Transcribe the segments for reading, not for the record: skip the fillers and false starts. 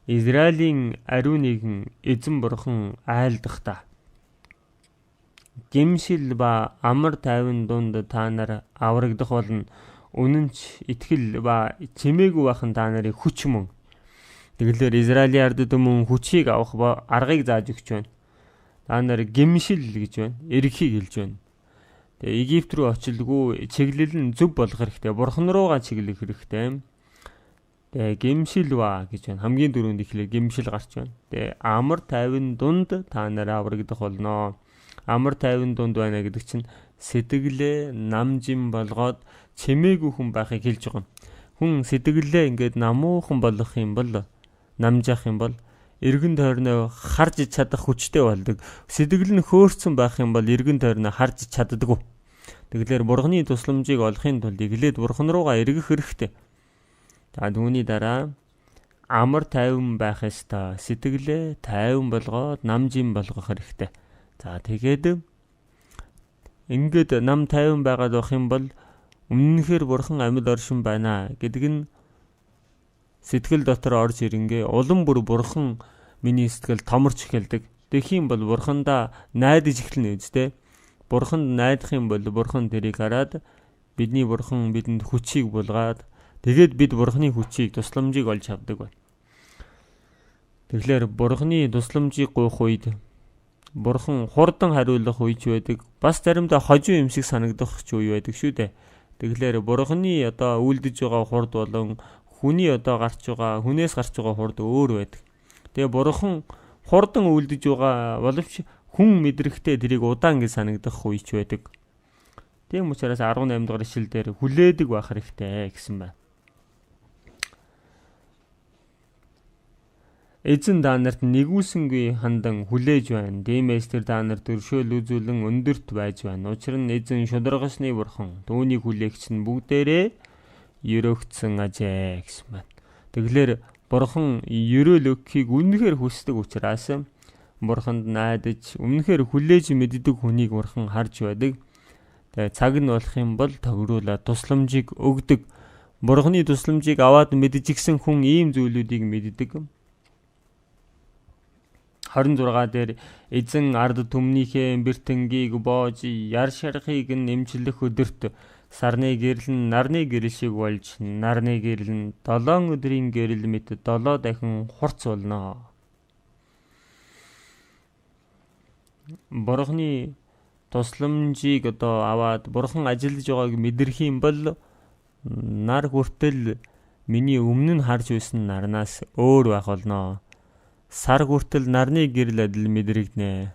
Израилийн ариун нэгэн эзэн бурхан айлдахдаа гэмшил ба амар тайван дунд та нар аврагдах болно. Үнэн ч итгэл ба чимээгүй байх нь та нарын хүч мөн. Тэгэхээр Израилийн ард түмэн хүчийг авах ба аргыг зааж өгч байна. Та нар гэмшил гэж байна. Эргэхийг хэлж байна. Тэгээ Египт рүү очилгүй чиглэл нь зөв болох хэрэгтэй. Бурхан руугаа чиглэх хэрэгтэй. Тэгээ гэмшил ба гэж байна. Хамгийн түрүүнд эхлээ гэмшил гарч байна. Тэгээ амар тайван дунд та нар аврагдах болно. Амар тайван дунд байна гэдэг чинь сэтгэлээ намжин болгоод чимээгүй хүн байхыг хэлж байгаа юм. Хүн сэтгэлээ ингээд намуухан болгох юм бол намжаах юм бол эргэн тойрноо харж чадах хүчтэй болдог. Сэтгэл нь хөөрцөн байх юм бол эргэн тойрноо харж чаддаггүй. Тэгэхээр Бурханы тусламжийг олохын тулд эхлээд Бурхан руугаа эргэх хэрэгтэй. За түүний дараа амар тайван байх ёстой. Сэтгэлээ тайван болгоод намжин болгох хэрэгтэй. За тэгээд ингээд нам тайван байгаад байх юм бол өмнөхөр Бурхан амьд оршин байна гэдэг нь сэтгэл дотор орж ирэнгээ улам бүр Бурхан миний сэтгэл томорч эхэлдэг. Тэгэх юм бол Бурхандаа найдаж эхэлнэ үстэй. Бурханд найдах юм бол Бурхан тэрийг хараад бидний Бурхан бидэнд хүчийг булгаад тэгээд бид Бурханы хүчийг тусламжийг олж авдаг байна. Тэгэхээр Бурханы тусламжийг гуйх үед Бурхан хурдан хариулах үеч байдаг. Бас заримдаа хожуу юм шиг санагдах ч үе байдаг шүү дээ. Тэгэхээр Бурханы одоо үлдэж байгаа хурд болон хүний одоо гарч байгаа хүнээс гарч байгаа хурд өөр байдаг. Тэгээ Бурхан хурдан үлдэж байгаа боловч хүн мэдрэхтэй тэрийг удаан гэж санагдах үеч байдаг. Тийм учраас 18 дугаар ишлэл дээр хүлээдэг байх хэрэгтэй гэсэн байна. Эзэн та нарт нэгүүлсэнгүй хандан хүлээж байна. Тиймээс тэр та нарт өршөөл үзүүлэн өндөрт байж байна. Учир нь эзэн шударгасны бурхан. Түүнийг хүлээгч нь бүгдээрээ ерөөгдсөн ажээ гэсэн байна. Тэгэхээр бурхан ерөөл өгөхийг үнэхээр хүсдэг учраас бурханд найдаж үнэхээр хүлээж мэддэг хүнийг бурхан харж байдаг. Тэгээ цаг нь болох юм бол төгрүүлээ тусламжийг өгдөг. Бурханы тусламжийг аваад мэдчихсэн хүн ийм зүйлүүдийг мэддэг. 26 дээр эзэн ард түмнийхээ бэртэнгийг боож яр шархыг нь нэмчлэх өдөрт сарны гэрэл нь нарны гэрэл шиг болж нарны гэрэл нь 7 өдрийн гэрэл мэт 7 дахин хурц болно. Бурхны тусламжийг одоо аваад бурхан ажиллаж байгааг мэдрэх юм бол нар хүртэл миний өмнө нь харж байсан нарнаас өөр байх болно. Сар хүртэл нарны гэрэл адил мэдрэгдэнэ.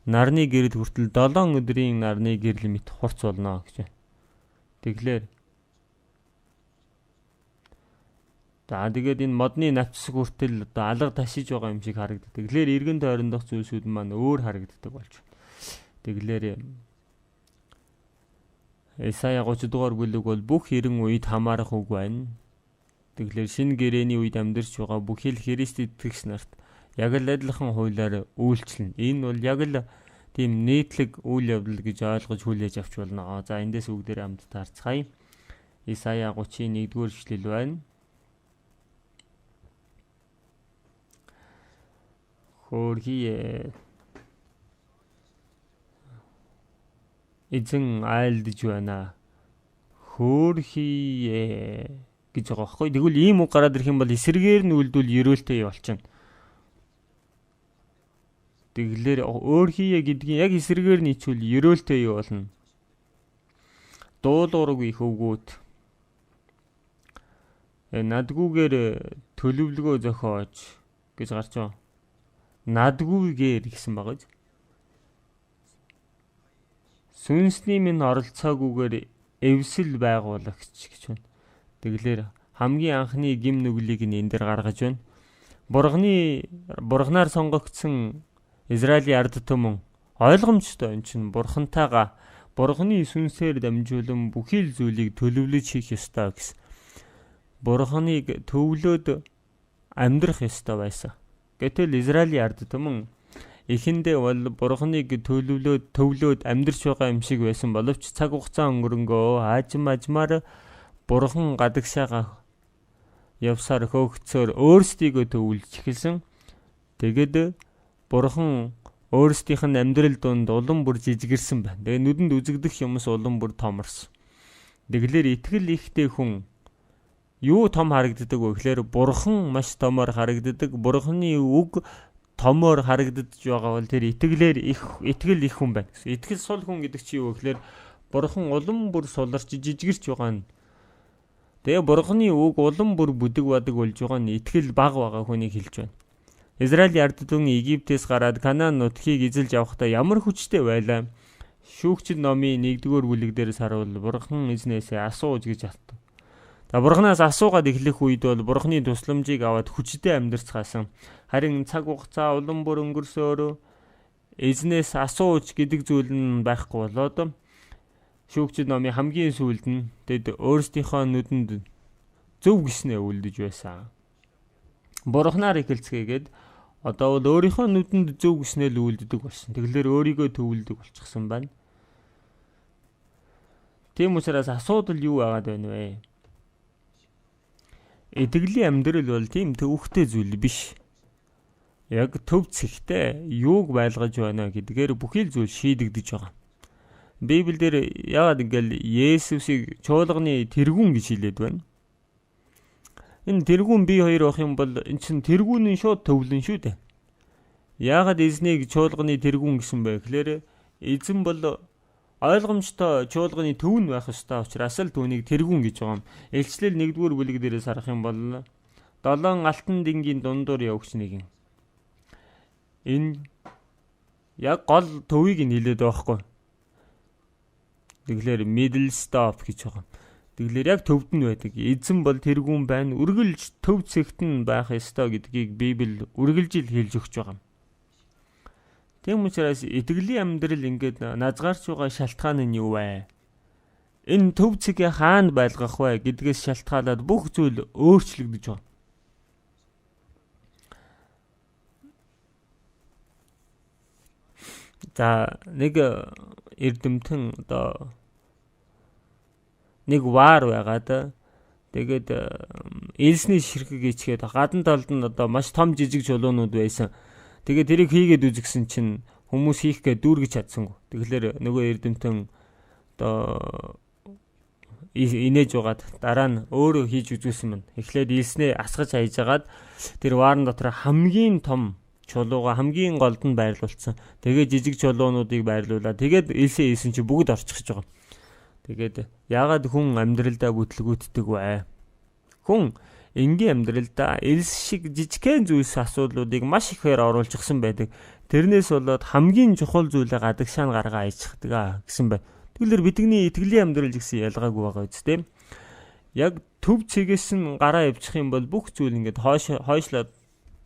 Нарны гэрэл хүртэл 7 өдрийн нарны гэрэл мэт хурц болно гэж. Тэгэхээр за тэгээд энэ модны навцсаг хүртэл одоо алга ташиж байгаа юм шиг харагддаг. Тэгэхээр эргэн тойрондох зүйлсүүд маань өөр харагддаг болж байна. Тэгэхээр Исая 30 дугаар бүлэг бол бүх 90 үед хамаарах үг байна. Тэгэхээр шинэ гэрээний үед амьдарч байгаа бүхий л Христ итгэгч нарт яг л адилхан хуулиар үйлчлэнэ. Энэ бол яг л тийм нийтлэг үйл явдал гэж ойлгож хүлээж авч болно. За эндээс бүгдээрээ хамтдаа харцгаая. Исая 31-р эшлэл байна. Хөөрхий эзэн айлдж байна. Хөөрхий гэж байгаа байхгүй. Тэгвэл ийм үг гараад ирэх юм бол эсрэгээр нь үлдвэл ерөөлтэй болчихно. Тэгэхээр өөрхийе гэдгийн яг эсрэгээр нь ичвэл ерөөлтэй юу болно. Дуулуургүй хөвгүүд надгүйгээр төлөвлөгөө зохиож гэж гарч байгаа. Надгүйгээр гэсэн байгаа биз. Сүнсний минь оролцоогүйгээр эвсэл байгуулагч гэж байна. Тэгэхээр хамгийн анхны гим нүглийг нь энэ дээр гаргаж байна. Бурхнаар сонгогдсон Израилийн ард түмэн ойлгомжтой энэ чинь бурхантайгаа бурхны сүнсээр дамжуулан бүхий л зүйлийг төлөвлөж хийх ёстой гэсэн. Бурхныг төвлөөд амьдрах ёстой байсан. Гэтэл Израилийн ард түмэн эхэндээ бол бурхныг төвлөөд амьдрч байгаа юм шиг байсан боловч цаг хугацаа өнгөрөнгөө аажим ажмаар бурхан гадагшаага явсаар хөөгцөөр өөрсдийгөө төвлөж эхэлсэн. Тэгээд Бурхан өөрсдийнх нь амьдрал дунд улам бүр жижигэрсэн байна. Тэгээ нүдэнд үзэгдэх юмс улам бүр томорсон. Тэгэлэр итгэл ихтэй хүн юу том харагддаг вэ гэхээр Бурхан маш томоор харагддаг. Бурханы үг томоор харагдаж байгаа бол тэр итгэлээр их итгэл их хүн байна гэсэн. Итгэл сул хүн гэдэг чинь юу вэ гэхээр Бурхан улам бүр суларч жижигэрч байгаа нь. Тэгээ Бурханы үг улам бүр бүдэг бадаг болж байгаа нь итгэл бага байгаа хүнийг хэлж байна. Израилийн ард түмэн Египтээс гараад Канаан нутгийг эзэлж авахдаа ямар хүчтэй байлаа. Шүүгчид номын 1-р бүлэг дээрээс харуул Бурхан эзнээсээ асууж гэж хатав. За Бурханаас асуугаад эхлэх үед бол Бурханы тусламжийг аваад хүчтэй амьдарцгаасан. Харин цаг хугацаа улам бүр өнгөрсөөр эзнээс асууж гэдэг зүйл нь байхгүй болоод шүүгчид номын хамгийн сүүлд нь тэд өөрсдийнхөө нүдэнд зөв гиснээ үлдэж байсан. Бурханаар эхэлцгээгээд одоо бол өөрийнхөө нүдэнд зөв гиснээ л үлддэг болсон. Тэгэлэр өөрийгөө төвлөдөг болчихсон байна. Тийм учраас асуудал юу байгаад байна вэ? Итгэлийн амьдрал бол тийм төвөгтэй зүйл биш. Яг төв цэгтээ юуг байлгаж байна гэдгээр бүхий л зүйл шийдэгдэж байгаа. Библиэлд яагаад ингээл Есүсийг чуулганы тэргүүн гэж хэлээд байна. Энэ тэргүүн би хоёр байх юм бол эн чинь тэргүүн нь шууд төвлөн шүү дээ. Яагаад эзнийг чуулганы тэргүүн гэсэн бэ гэхээр эзэн бол ойлгомжтой чуулганы төв нь байх ёстой учраас л түүнийг тэргүүн гэж байгаа юм. Илчлэл 1-р бүлэг дээрээс харах юм бол 7 алтан дингийн дундуур явагч нэгэн. Энэ яг гол төвийг нь хэлээд байгаа хгүй. Тэгэхээр middle stop гэж байгаа. Тэгэхээр яг төвд нь байдаг. Эзэн бол тэргүүн байна. Үргэлж төв цэгт нь байх ёстой гэдгийг Библи үргэлж л хэлж өгч байгаа юм. Тийм учраас итгэлийн амьдрал ингээд назгаарч байгаа шалтгаан нь юу вэ? Энэ төв цэгээ хаана байлгах вэ гэдгээс шалтгаалаад бүх зүйл өөрчлөгдөж байгаа. За нэг эрдэмтэн одоо нэг ваар байгаад тэгээд элсний ширхэг ичгээд гадна талд нь одоо маш том жижиг чулуунууд байсан. Тэгээд тэрийг хийгээд үзгсэн чинь хүмүүс хийх гээд дүүргэж чадсангүй. Тэгэхээр нөгөө эрдэмтэн одоо инээж угаад дараа нь өөрөө хийж үзүүлсэн мэн. Эхлээд элснээ асгаж хайжгаад тэр ваарн дотор хамгийн том чулууга хамгийн голд нь байрлуулсан. Тэгээд жижиг чулуунуудыг байрлуулаад тэгээд элсээ хийсэн чинь бүгд орчихж байгаа. Тэгээд яагаад хүн амьдралдаа бүтлгүүтдэг вэ? Хүн энгийн амьдралдаа элс шиг жижигхэн зүйлс асуудлуудыг маш ихээр оруулчихсан байдаг. Тэрнээс болоод хамгийн чухал зүйлээ гадагшаа нь гаргаа айчихдаг аа гэсэн бай. Тэгвэл бидний итгэлийн амьдрал гэсэн ялгаагүй байгаа биз дээ. Яг төв цэгээс нь гараа явчих юм бол бүх зүйл ингээд хойшлоод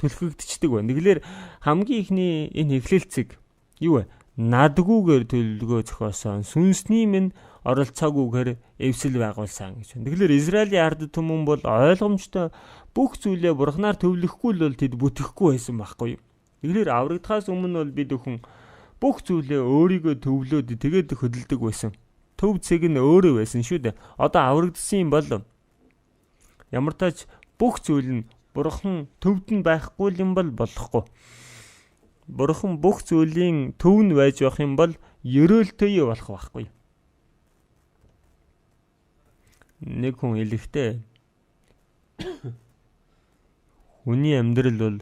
түлхэгдчихдэг байна. Тэгэлэр хамгийн ихний энэ эхлэлцэг юу вэ? Надгүйгээр төлөвлөгөө зохиосон. Сүнсний минь оролцоогүйгээр эвсэл байгуулсан гэж байна. Тэгэхээр Израилийн ард түмэн бол ойлгомжтой бүх зүйлээ Бурханаар төвлөхгүй л бол тэд бүтэхгүй байсан байхгүй юу? Тэгэхээр аврагдахаас өмнө бол бид бүхэн бүх зүйлээ өөрийгөө төвлөөд тэгээд хөдөлдөг байсан. Төв цэг нь өөрөө байсан шүү дээ. Одоо аврагдсан юм бол ямар тач бүх зүйл нь Бурхан төвд нь байхгүй юм бол болохгүй. Бурхан бүх зүйлийн төв нь байж байх юм бол ерөөлтөй болох байхгүй. Нэг хүн хэлэхдээ хүний амьдрал бол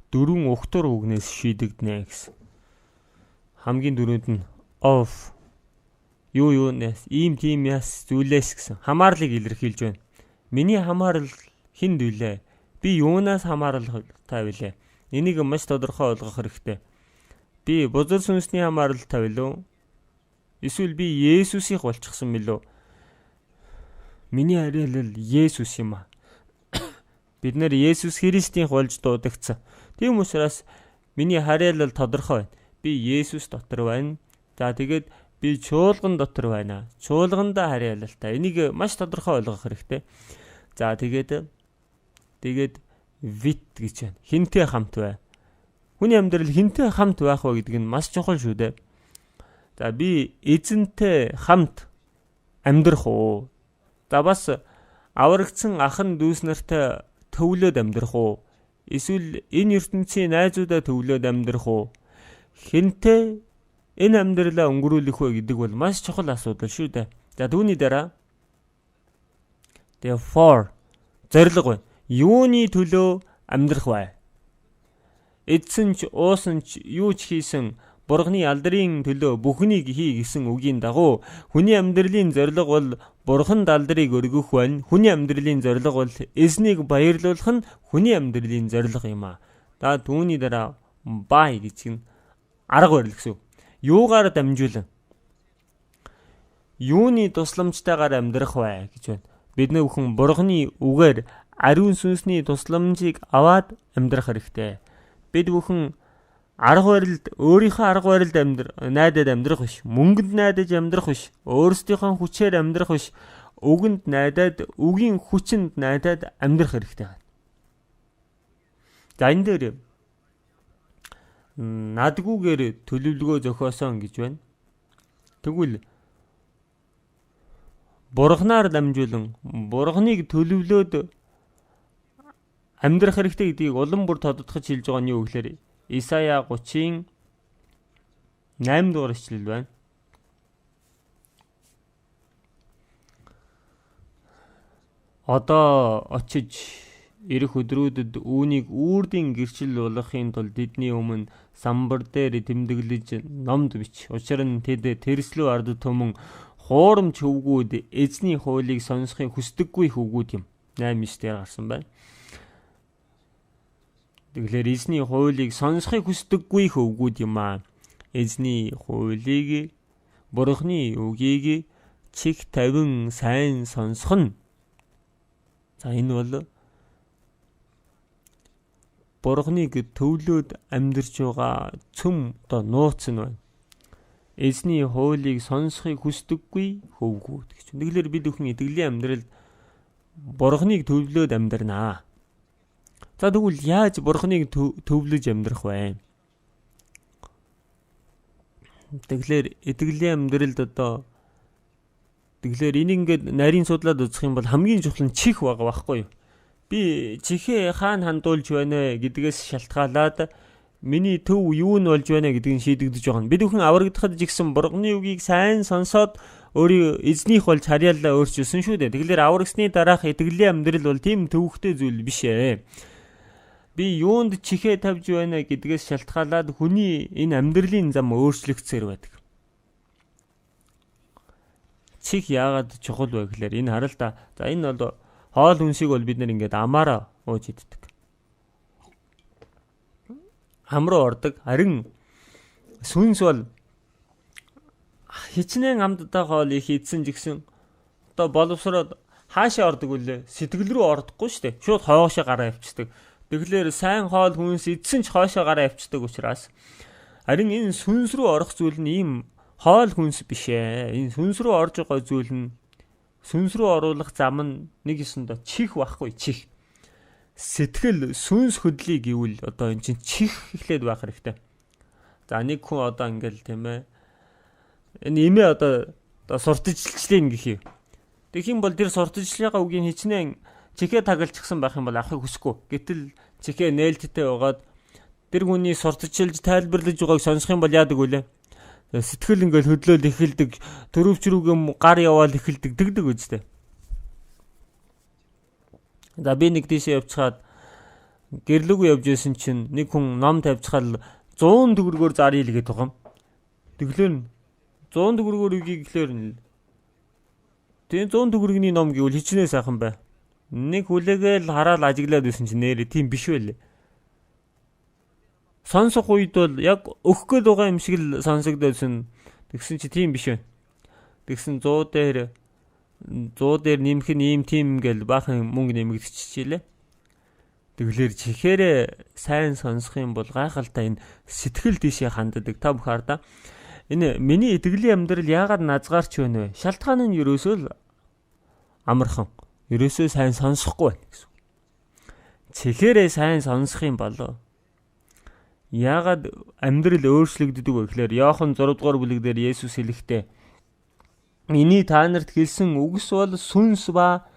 дөрвөн угтвар үгнээс шийдэгдэнэ гэсэн. Хамгийн дөрөнд нь of юу юунаас ийм тийм яс зүйлээс гэсэн хамаарлыг илэрхийлж байна. Миний хамаарал хүнд вүлээ? Би юунаас хамааралтай вүлээ? Энийг маш тодорхой ойлгох хэрэгтэй. Би бузар сүнсний хамааралтай билүү? Эсвэл би Есүсийг болчихсон билүү? Миний хариалал Есүс юм аа. Бид нэр Есүс Христийн болж дуудагдсан. Тийм учраас миний хариалал тодорхой байна. Би Есүс дотор байна. За тэгээд би чуулган дотор байна. Чуулгандаа хариалалтай. Энийг маш тодорхой ойлгох хэрэгтэй. За тэгээд вит гэж байна. Хинтэй хамт бай. Хүний амьдрал хинтэй хамт байх вэ гэдэг нь маш чухал шүү дээ. За би эзэнтэй хамт амьдрах уу? За бас аврагдсан ахан дүүс нартай төвлөд амьдрах уу? Эсвэл энэ ертөнцийн найзуудаа төвлөд амьдрах уу? Хэнтэй энэ амьдралаа өнгөрүүлэх вэ гэдэг бол маш чухал асуудал шүү дээ. За түүний дараа тэгээ for зорилго байна. Юуны төлөө амьдрах вэ? Эдсэн ч уусан ч юу ч хийсэн Бурхны алдрын төлөө бүхнийг хий гэсэн үгийн дагуу хүний амьдралын зорилго бол Бурханд алдрыг өргөх байна. Хүний амьдралын зорилго бол эзнийг баярлуулах нь хүний амьдралын зорилго юм аа. За түүний дараа бай гэж нь арга барил гэсэн. Юугаар дамжуулан юуны тусламжтайгаар амьдрах вэ гэж байна. Бид бүхэн Бурхны үгээр ариун сүнсний тусламжийг аваад амьдрах хэрэгтэй. Бид бүхэн арга барилд өөрийнхөө арга барилд найдаад амьдрах биш, мөнгөнд найдаж амьдрах биш, өөрсдийнхөө хүчээр амьдрах биш, үгэнд найдаад, үгийн хүчинд найдаад амьдрах хэрэгтэй. За энэ дээр надгүйгээр төлөвлөгөө зохиосон гэж байна. Тэгвэл Бурхнаар дамжуулан Бурхныг төлөвлөөд амьдрах хэрэгтэй гэдгийг улам бүр тодотгож хэлж байгаа нь юу гэхээр Исая 30-ийн 8 дугаар ишлэл байна. Одоо очиж ирэх өдрүүдэд үүнийг үрдийн гэрчил болгохын тулд тэдний өмнө самбар дээр тэмдэглэж номд бич. Учир нь тэд тэрслүү ард түмэн хуурамч хөвгүүд эзний хуулийг сонсохыг хүсдэггүй хөвгүүд юм. 8-9 дээр гарсан байна. Тэгэхээр эзний хуулийг сонсохыг хүсдэггүй хөвгүүд юм аа. Эзний хуулийг Бурхны үгийг чих тавин сайн сонсох нь. За энэ бол Бурхныг төвлөөд амьдарч байгаа цөм одоо нууц нь байна. Эзний хуулийг сонсохыг хүсдэггүй хөвгүүд гэж. Тэгэхээр бид бүхэн итгэлийн амьдралд Бурхныг төвлөөд амьдрнаа. За тэгвэл яаж Бурхныг төвлөж амьдрах вэ? Тэгэхээр итгэлийн амьдралд одоо тэгэхээр энийг ингээд нарийн судлаад үзэх юм бол хамгийн чухал нь чих байгаа байхгүй юу? Би чихээ хаана хандуулж байна гэдгээс шалтгаалаад миний төв юу нь болж байна гэдгийг шийдэгдэж байгаа нь. Бид бүхэн аврагдахад жигсэн Бурхны үгийг сайн сонсоод өөрийн эзнийх болж харьяалаа өөрчилсөн шүү дээ. Тэгэхээр аврагсны дараах итгэлийн амьдрал бол тийм төвөгтэй зүйл биш ээ. Би юунд чихээ тавьж байна гэдгээс шалтгаалаад хүний энэ амьдралын зам өөрчлөгдсөөр байдаг. Чих яагаад чухал вэ гэхээр энэ харал та. За энэ бол хоол хүнсийг бол бид нэр ингээд амаараа ууж иддэг. Ам руу ордог. Харин сүнс бол хичнээн амттай хоол их идсэн ч гэсэн одоо боловсроод хаашаа ордог вүлээ? Сэтгэл рүү ордохгүй шүү дээ. Шууд хоошоо гараа явчихдаг. Тэгэхээр сайн хоол хүнс идсэн ч хоошоо гараа явчихдаг учраас харин энэ сүнс рүү орох зүйл нь ийм хоол хүнс биш ээ. Энэ сүнс рүү орж байгаа зүйл нь сүнс рүү оруулах зам нь нэг ёсондоо чих байхгүй чих. Сэтгэл сүнс хөдлөе гэвэл одоо эн чинь чих эхлээд байх хэрэгтэй. За нэг хүн одоо ингээл тийм ээ энэ эмээ одоо сурталчлаа гэх юм. Тэгэх юм бол тэр сурталчилгаа үгийн хичнээн чихээ тагалчихсан байх юм бол авахыг хүсэхгүй. Гэтэл чихээ нээлттэй байгаад тэр хүний сурталчилж тайлбарлаж байгааг сонсох юм бол яадаг вүлээ? Сэтгэл ингээл хөдлөөл эхэлдэг, төрөвч рүүгээ гар яваал эхэлдэг тэгдэг үстэй. За би нэг тийшээ явчихад гэрлүүг явж исэн чинь нэг хүн ном тавьчихад 100 төгрөгөөр заръя л гэдэг юм. Тэгэхээр 100 төгрөгөөр үгийг гэхлээр тийм 100 төгрөгийн ном гэвэл хичнээн сайхан бай. Нэг хүлээгээл хараал ажиглаад байсан чинь нэрээ тийм биш байлээ. Сонсох үед бол яг өгөх гээд байгаа юм шиг л сонсогдсон. Тэгсэн чи тийм биш вэ. Тэгсэн 100 дээр нэмэх нь ийм тийм ингээл баахан мөнгө нэмэгдчихжээ лээ. Тэгэхээр чихээрээ сайн сонсох юм бол гайхалтай энэ сэтгэл тийшээ ханддаг. Та бүхэн хардаа. Энэ миний итгэлийн амьдрал яагаад назгаарч байна вэ? Шалтгаан нь ерөөсөө л амархан. Ерөөсөө сайн сонсохгүй байна гэсэн. Чихээрээ сайн сонсох юм болоо. Яагаад амьдрал өөрчлөгддөг вэ гэхээр Иохан 6 дугаар бүлэг дээр Есүс хэлэхдээ миний та нарт хэлсэн үгс бол сүнс ба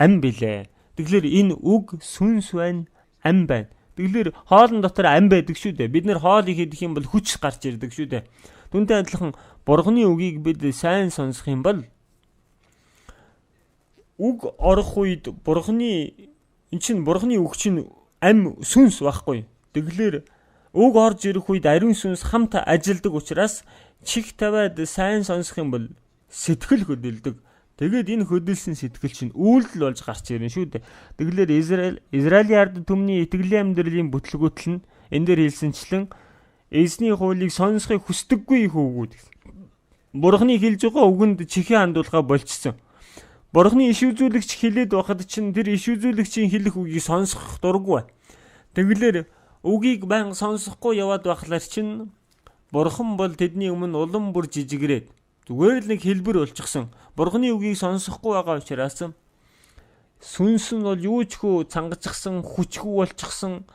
ам билээ. Тэгэхээр энэ үг сүнс байна, ам байна. Тэгэхээр хоолн дотор ам байдаг шүү дээ. Бид нэр хоолыг хийх юм бол хүч гарч ирдэг шүү дээ. Түүнтэй адилхан Бурхны үгийг бид сайн сонсох юм бол үг орох үед Бурхны эн чинь Бурхны үг чинь ам сүнс байхгүй. Тэгэхээр үг орж ирэх үед ариун сүнс хамт ажилдаг учраас чих тавиад сайн сонсох юм бол сэтгэл хөдөлдөг. Тэгээд энэ хөдөлсөн сэтгэл чинь үйлдэл болж гарч ирнэ шүү дээ. Тэгэхээр Израилийн ард түмний итгэлийн амьдралын бүтлгүүтэл нь энэ дээр хэлсэнчлэн эзний хуулийг сонсохыг хүсдэггүй хөвгүүд гэсэн. Бурхны хэлж байгаа үгэнд чихээ хандуулгаа болчихсон. Бурхны иш үзүүлэгч хэлээд байхад чинь тэр иш үзүүлэгчийн хэлэх үгийг сонсох дургүй. Тэгэлэр үгийг байнга сонсохгүй яваад байхлаар чинь Бурхан бол тэдний өмнө улам бүр жижигрээд зүгээр л нэг хэлбэр болчихсон. Бурханы үгийг сонсохгүй байгаа учраас сүнс нь бол юу ч хүү цангачихсан, хүчгүй болчихсон.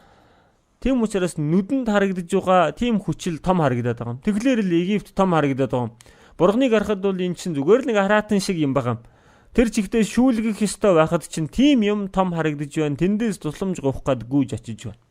Тийм учраас нүдэнд харагдаж байгаа тийм хүчил том харагдаад байгаа юм. Тэгэлэр л Египт том харагдаад байгаа юм. Бурханыг харахад бол эн чинь зүгээр л нэг хараатан шиг юм байгаа юм. Тэр чигтээ шүүлгэх ёстой байхад чинь тийм юм том харагдаж байна. Тэндээс тусламж гуйх гад гүйж очиж байна.